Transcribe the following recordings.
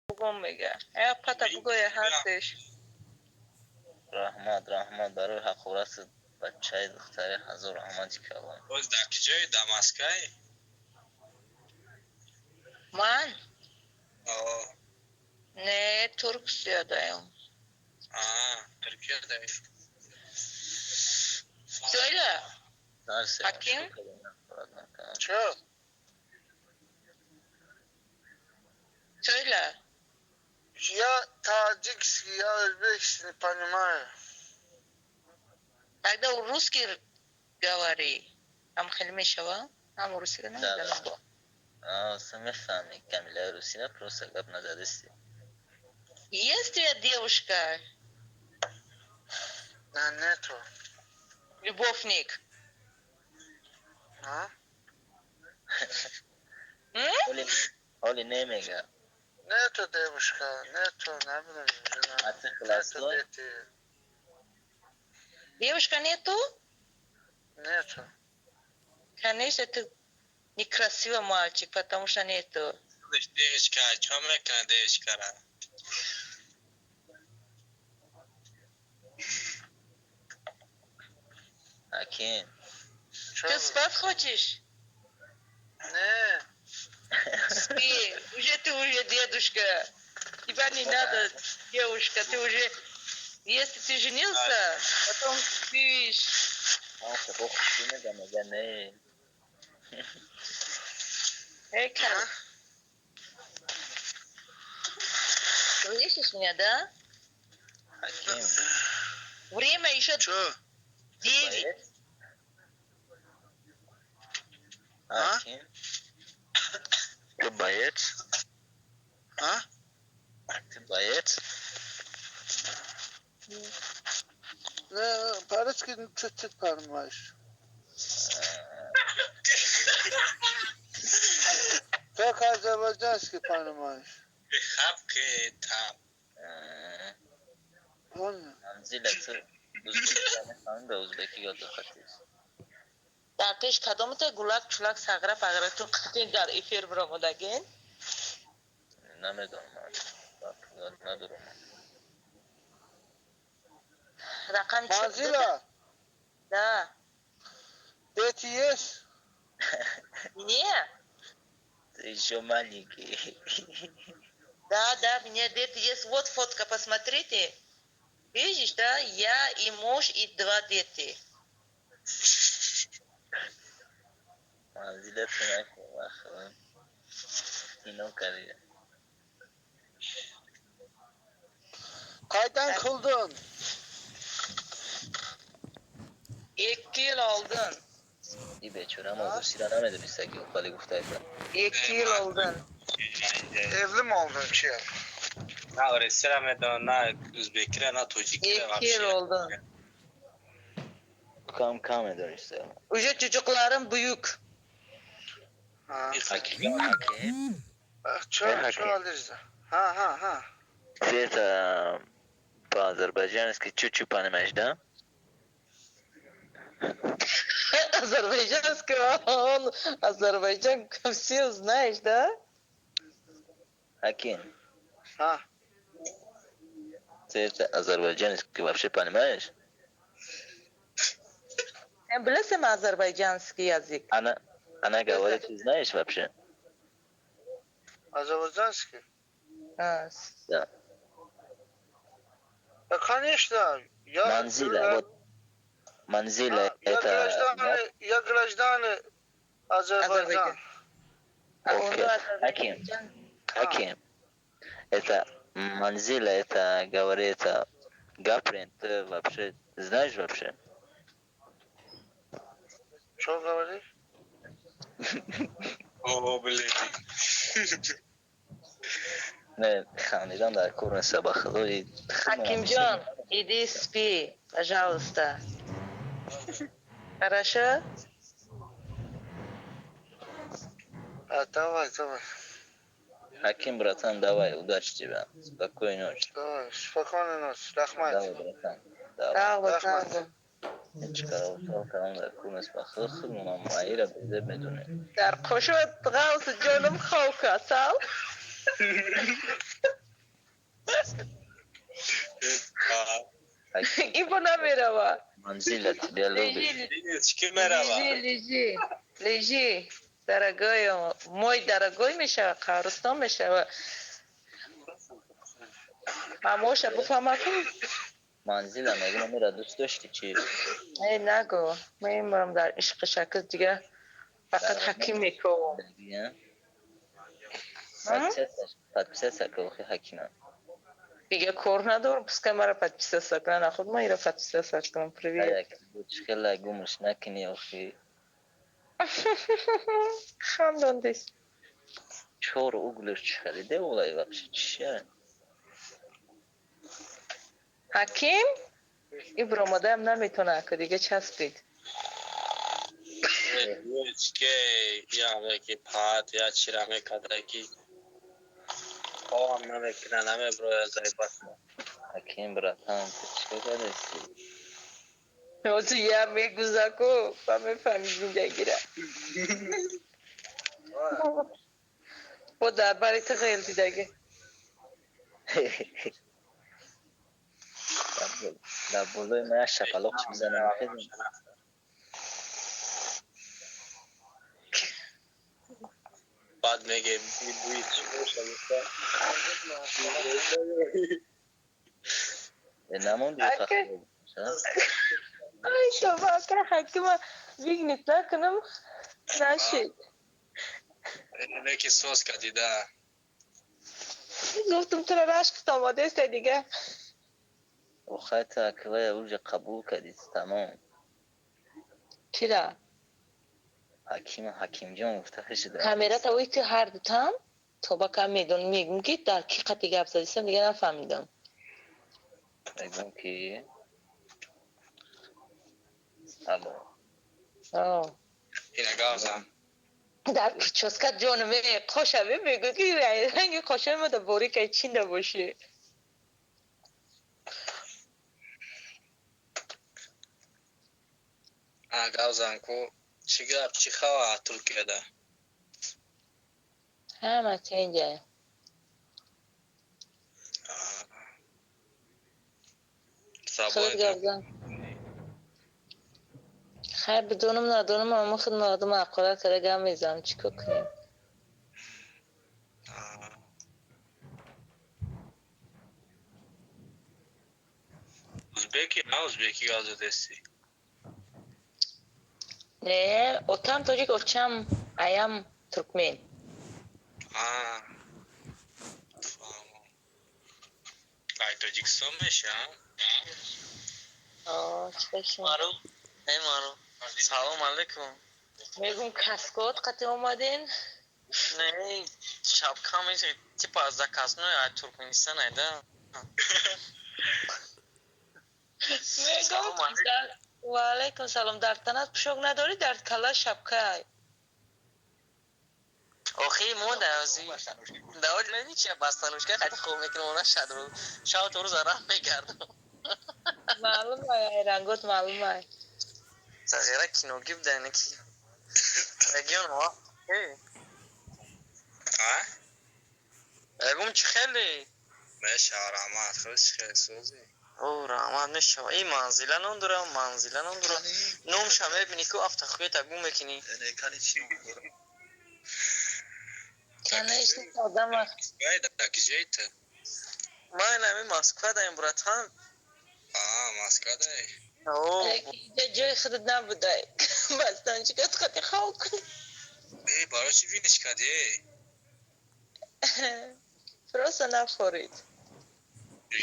Бугом мега. Я пата бугоя ҳастеш. Раҳмат, раҳмат барои ҳақорати бачаи духтари, ҳазор раҳмати калон. Боз дар киҷои дар Москваи? Ман? О. Не, Туркиядаем. А, Туркиядаи. Söyle. Хаким? Чё? Söyle. Я таджикский, я узбекский не понимаю. Тогда русский говори. Ам хеле мешава? Ам русский намедонам. Мефаҳми, Камила, русина, просто гап назадисти. Есть у тебя девушка? Да, нету. Любовник? А? Оли немега. Нету девушка, нету, намедонам, жена. А ты холостой? Нету дети. Девушка нету? Нету. Конечно, ты некрасивый мальчик, потому что нету. Девочка, чё мекунад девочкара? Акин. Ты спать хочешь? Не. Спи. Уже ты уже дедушка. Тебя не надо, девушка. Ты уже, если ты женился, потом спишь. Эй, Карл. Слышишь меня, да? Хаким. Время еще Чё? 9. А? Хаким. Ты боец? А? Ты боец? Не, по-русски чуть-чуть понимаешь. Только азербайджанский понимаешь. Хапки там. Понял? Манзила, ту узбекӣ ба узбекӣ ёд дохатист. Дар пеш кадомата гулак чулак сағра пағратун қатин дар эфир биромадагин? Намедонам, ёд надорам. Рақам Манзила? Да. Дети есть? Не. Ты еще маленький. Да, да, у меня дети есть. Вот фотка, посмотрите. Видишь, да? Я и муж, и 2 дети. Манзила, ты нахуй, кино кария. Qaydan qildin? 2 yil oldin. И бечора мо русиро намедониста, ки вале гуфта это. 2 yil oldin. Evli mi oldun 2 yil? На русиро медонам, на узбекиро, на тоҷикиро. 2 yil oldin. Кам кам медониста. Уже çocuklarım büyük. Ha. Хаким, Хаким. Чё, чё, Алирза? Ха, ха, ха. Ты это по-азербайджански чуть-чуть понимаешь, да? Азербайджанского, он Азербайджан все знаешь, да? Хаким. А? Ты это азербайджанский вообще понимаешь? Я bilasan азербайджанский язык. Она говорит, ты знаешь вообще? Азербайджанский? А. Да. Да, конечно. Я Манзила, вот. Манзила, это... Я гражданин Азербайджана. Окей. Хаким. Хаким. Это Манзила, это говорит, это Гаприн, ты вообще знаешь вообще? Что говоришь? О, блин. Не, хандидан дар кор нест, ба худои. Хакимҷон, иди спи, пожалуйста. Хорошо? А, давай, давай. Хаким, братан, давай, удачи тебе. Спокойной ночи. Давай, спокойной ночи. Рахмат. Давай, братан. Давай. Давай, Дар қошуат ғавс ҷонум ховка, сал? Ибо намерава. Манзила тебя любит. Лежи, лежи, лежи. Дорогой, мой дорогой мешава, Қаҳрустон мешава. Мамоша буфамаку. Манзила мегӯям, мера дӯст дошти чи? Э, нагу. Мемурам дар ишқи шакл, дига фақат ҳаким мековам. Подписаться ка, охи, ҳакима. Дига кор надорам, пускай мара подписаться кунан, а худ ма ира подписаться кунам. Привет. Хела гумш накунӣ, охи. Хандондис. Чор углиш чӣ хариде олай вообще, чия? Ҳаким? И биромадаам наметона, ка дига часпид. Ке ки пат я чира мекарда ки хоҳам намекуна, намеброя зайбат. Ҳаким, братан, ту чӣ кардасӣ? Ҳозир я мегузаку, ба мефаҳми зиндагира. Бо дар бари ту ғел дидаги. Дар болои ма як шапалоқ чӣ бизанам? Баъд меге бӯи чӣ боша. Намонди. Ай, тоба, ака, ҳакима выгнать накунам, нашид. Неки сос кадида. Гуфтум, тура рашкт омадеста дига. Охай, ту аквая уже қабул кардӣ, тамом. Чира? Ҳакима, ҳакимҷон гуфта шуда. Камерата ои ту ҳар дутам, тоба, кам медон, мегум ки дар ки қати гап задистам, дига нафаҳмидам. Мегум ки алло. Ина гавзам. Дар прическа ҷонаме қошаме, мегӯ ки ранги қошаме да борикай чинда бошӣ. Гавзам ку, чӣ гап, чӣ хабар Туркияда? Ҳама тенҷа. Худ гавзам. Хайр, бидонам надонам, аммо худ мардум ҳақорат карда гап мезанам, чӣ кор кунем? Узбеки, на узбеки гап задести? Не, отам тоҷик, очам аям туркмен. Ай Тоҷикистон меша? Мару, эй мару, салом алейкум. Мегум, каскот қати омаден? Не, шапка меша, типа заказной ай Туркменистон айда. Мегум, ва алайкум салом, дар танат пӯшок надорӣ, дар кала шапкай. Охи, мо даози даоли мени чи бастанушка хати хоб мекунам, она шадру шав то рӯз арақ мекардам. Маълум ай, рангот маълум ай. Сағира киноги буда ки регион ва. А? Ягум, чӣ хеле? Меша, раҳмат, худ чӣ хеле, сӯзӣ? О, раҳмат, мешава. И Манзила ном дорам, Манзила ном дорам. Номша мебинӣ ку, афтахуета гум мекунӣ. Конечно, одама. Где Ман ами Москва даем, братан. А, Москва дай. Ҷои худат набудай. Бастанчикат хати хав кун. Э, барои чӣ виниш кардӣ? Просто нафорид. Э?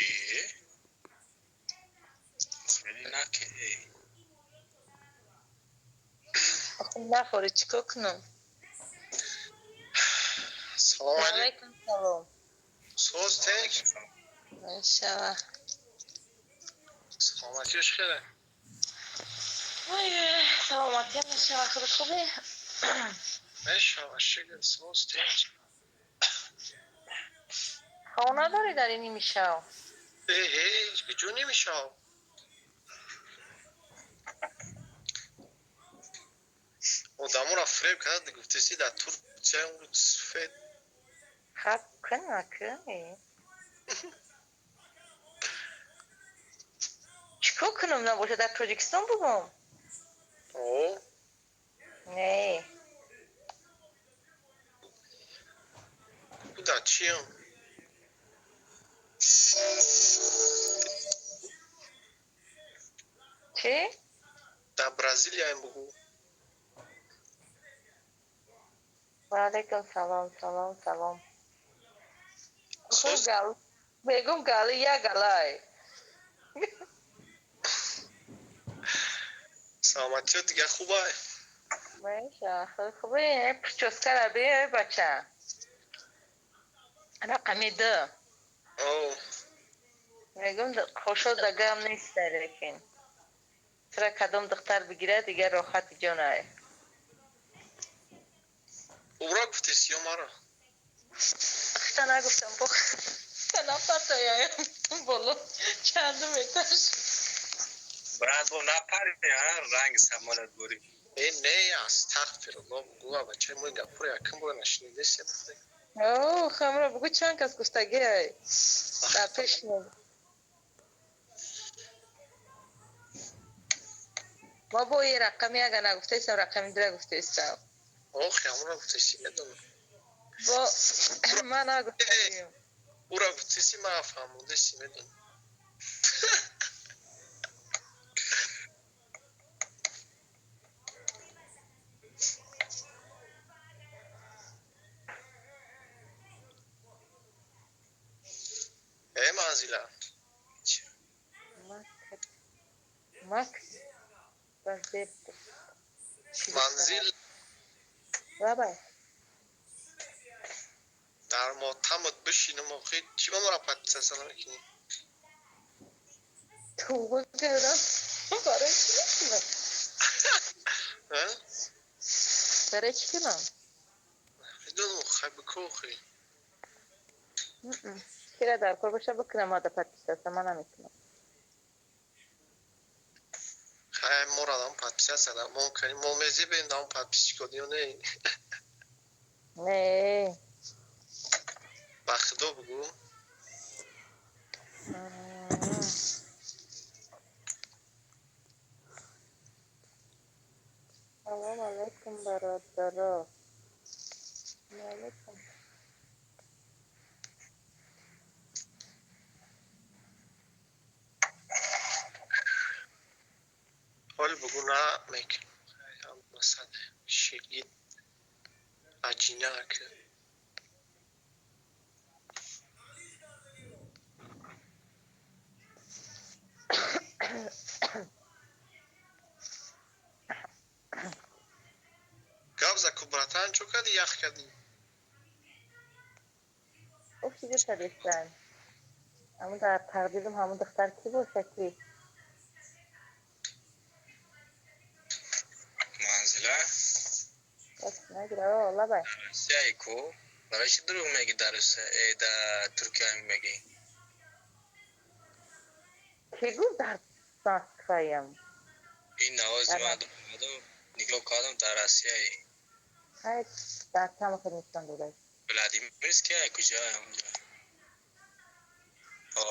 Хеле наке. Нафорид, чӣ кор кунам? Салом алейкум. Салом. Соз, тек. Иншаллах. Саломатиаш хеле. Ой, саломатиам иншаллах, худат хубе? Мешава, шукр, соз, тек. Хов надорӣ дар ин нимишав? Э, ҳеҷ, куҷо нимишав? Одаморо фиреб кард, гуфтеси дар Турция сфед. Хаб кун, кун. Чикор кунам набошад дар Тоҷикистон бугум? О? Не. Да чиям? Чӣ? Дар Бразилияем бугу. Ва алайкум салом, салом, салом. Мегум гали як галай. Саломатиё дига хубай? Меша, хубе, прическара бе бача. Рақами ду. О. Мегум хошо дагам нест лекин. Чара кадом духтар бигирад, дигар роҳати ҷонай. Ура гуфтеси ё мара? Ахта нагуфтам, бо напартояем боло чандум этаж. Брат, бо напари, а? Ранги самолет бури. Э, не, астағфирулло, бугу, бачаи мо гапуро якум бор нашунидесем. О, хамро бугу чанд кас гуфтагиай. Дар пеш мо. Мо бо и рақами ага нагуфтаистам, рақами дура гуфтаистам. Ох, ҳамонро гуфтаисӣ, медонам. Бо ман нагуфтагием. Ура гуфтаисӣ, ман фаҳмондасӣ, медонам. Э, Манзила. Макс. Манзил. Бабай. Дар мотамот бишинам, охи чӣ ба мора подписаться намекунӣ? Туғ кардам. Барои чӣ мекунам? А? Барои чӣ кунам? Медонам, хай бикӯ, охи. Кира дар кор боша бикунам, мада подписаться ман намекунам. Хай мора дам подписаться да мон кани, мо мезебем дам подписчик ё не? Не. Ба худо бугу. Салом алайкум, бародаро. Алайкум. Ҳол бугу на мекунам. Масалан, шигит аҷинак. Гап за ку, братан, чо кардӣ, ях кардӣ? Оф, чизе кардистан. Ҳамун дар тақдирам ҳамун духтар кӣ боша ки? Манзила? Бас нагира, о, лабай. Россияи ку? Барои чӣ дурӯғ мегӣ дар Русия, дар Туркия мегӣ? Кӣ гуфт дар Москваям? Ин навози ман нигоҳ кардам дар Россияи. Ҳай, дар чанд нишон додай? Владимирский куҷоя онҷо? О.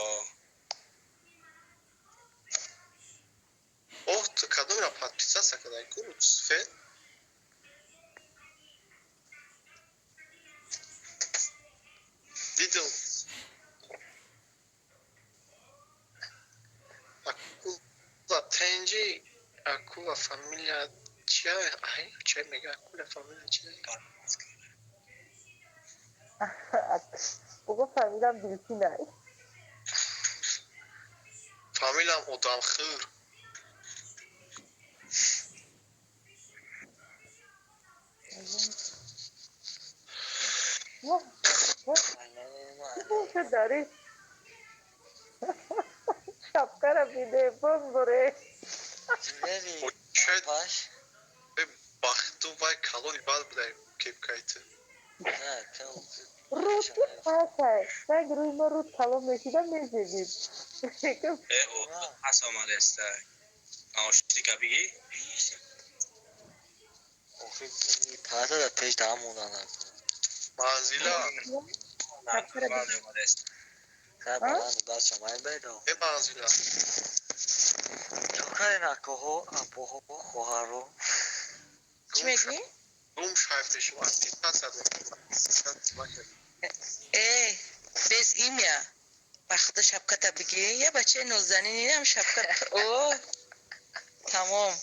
Оҳ, ту кадомро подписаться кардай ку, сфет? Дидам. Акула тенҷи, акула фамилия чия? Ай, чия мега? Акула фамилия чия? Бугу фамилиям дилфинай. Фамилиям одамхӯр. Чӣ дорӣ? Шапкара биде, бомбуре. Бахту вай калони бад будай кепкаи ту. Руд пасай. Санг рӯи мо руд калон мешида мезедид. Э, пас омадеста. Наушника бигӣ? Охи, паса дар пеш даҳам монданам. Манзила. Чӣ мегӯӣ? Э, без имя. Вақта шапката бигӣ, я бачаи нозанин, инам шапка. О, тамом.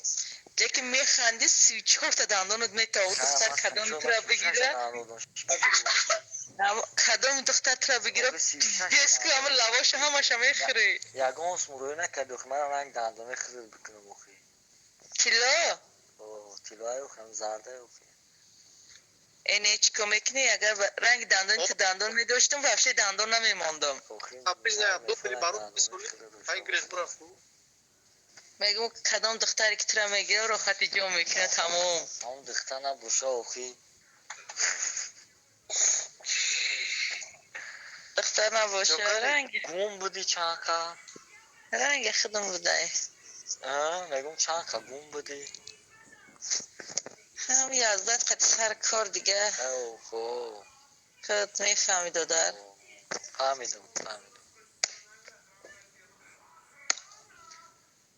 Лекин механди, 34та дандонат метавад. Духтар кадом тура бигира? Кадом духтар тура бигира? Беску ҳама лавоша ҳамаша мехӯрӣ. Ягон смурӯй накард, охи ман ранг дандони хизр бикунам охи. Тилло? О, тиллои охи, ҳам зардаи охи. Эне чӣ кор мекунӣ? Агар ранги дандони ту дандон медоштам, вообще дандон намемондам. Мегӯм, кадом духтаре ки тура мегира, рохати ҷон мекунад, тамом. Ҳамон духтар набоша охи. Духтар набоша, ранги гум будӣ чанқа? Ранги худам будай. Мегӯм, чанқа гум будӣ? Ҳам яздан қати сар кор дига. Худ мефаҳмӣ, додар. Фаҳмидам, фаҳмидам.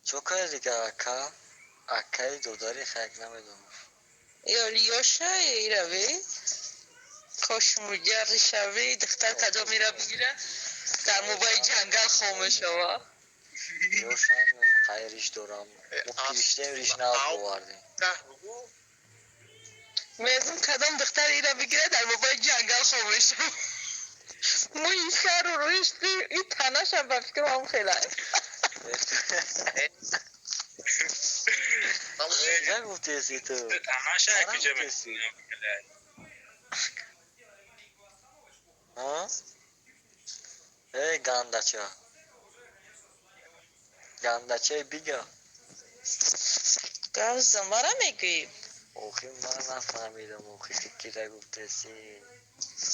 Чо кори дига, ака? Акаи додари хайк намедонам. Ёша ирави? Кошмугарри шави, духтар кадом ира бигира, дар мобайни ҷангал хом мешава. Ёшам қай риш дорам. Мо пириштем, риш набовардем. Мегӯм, кадом духтар ира бигира, дар мобайни ҷангал хом мешава. Мӯи сару рӯиш и танашам ба фикрам ҳам хела. Куҷа гуфтеси ту? Танаша куҷа мекунӣ? Эй, гандача. Гандачаи бига. Гавзам, мара мегӯӣ? Охи, ман нафаҳмидам, охи, ту кира гуфтеси?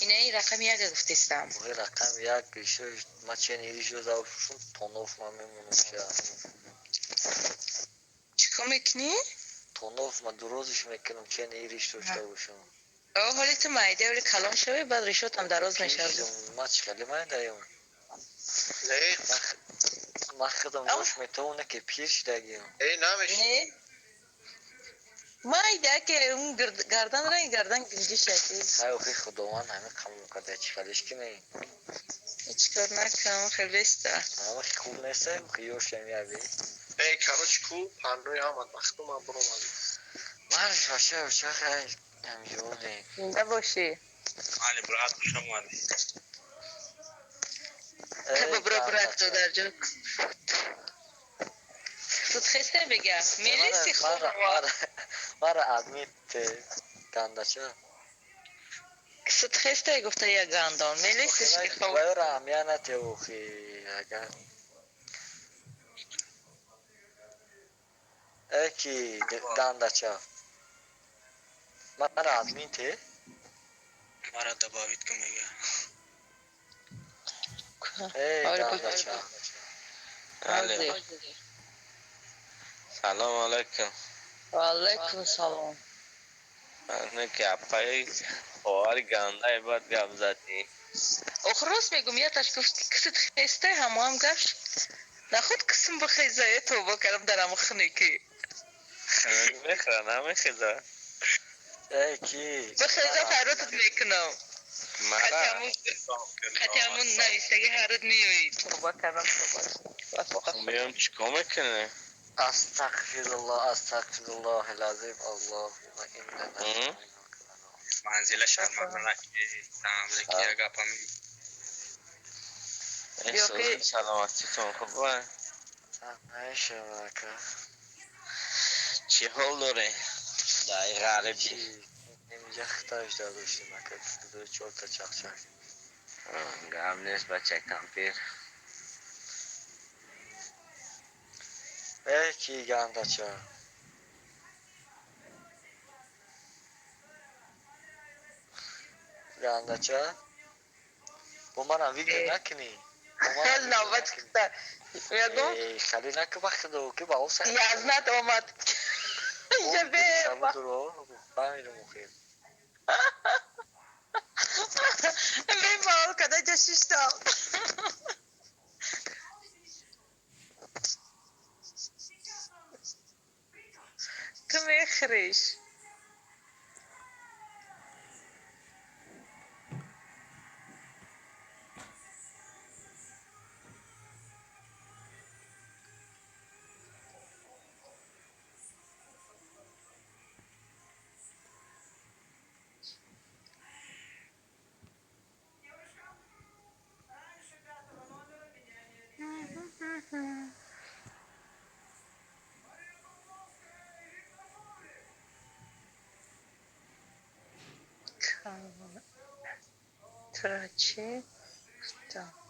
Инаи рақами яка гуфтестам. Охи, рақами як ишо, ма чен иришо завшум, тоноф ма мемонам ша. Чӣ кор мекунӣ? Тоноф ма дурозиш мекунам, чен ириш дошта бошам. О, ҳоли ту майда, оли калон шавӣ, баъд ришотам дароз мешавад. Ма чӣ хеле майдаём? Ма худам ёш метавона ки пир шидагиам. Не? Майда ки он гардан ранги гардан гинҷишаки. Хай, охи, худованд ҳамин қабул карда, чӣ хелеш кине? Ҳеҷ кор накунам, хеле беста. Ама хуб неста, охи, ёшам яби. Эй, короче, ку паннои ҳамад вақту ман буромадам. Ман шоша шоша хай ҳамҷоне. Зинда бошӣ. Али, брат, хуш омадӣ. Бро, брат, додарҷон. Тут хесте бега. Мелиси хоб. Мара админ те гандача. Суд хесте гуфта я гандон. Мелиси хоб. Вайра амяна те охи агар. Эки гандача. Мара админ те? Мара добавить кун мега. Эй, гандача. Але. Салом алайкум. Ва алайкум салом. Не ки апаи хоҳари гандаи бад гап задӣ. Ох, рост мегӯм, яташ гуфт, кисит хесте, ҳамоам гашт. Нахуд кисм бихеза, е тобо кардам дар ҳамо хунукӣ. Мехӯра, намехеза. Эй, ки? Бихеза, фаротат мекунам. Мара. Қати ҳамун нависаги ҳарот меоӣ. Тобо кардам, тобо. Меом, чӣ кор мекунӣ? Астағфируллоҳ, астағфируллоҳ алазим, аллоҳумма инна. Манзила шарманда накӣ, тамлики я гапам. Саломатитон хуб? Нашавака. Чӣ ҳол дорӣ? Дар ғарибӣ. Инҷа хиташ дадоштем, ака, ду чорта чақчақ. Гап нест, бача кампир. Эй, ки гандача. Гандача. Бо манам видео накунӣ. Навбат мегӯм. Хеле наку ба худо, ки ба оса. Язнат омад. Фаҳмидам охир. Бемалол када ҷа шиштам. Ту мехӯриш. Тура чӣ гуфтам?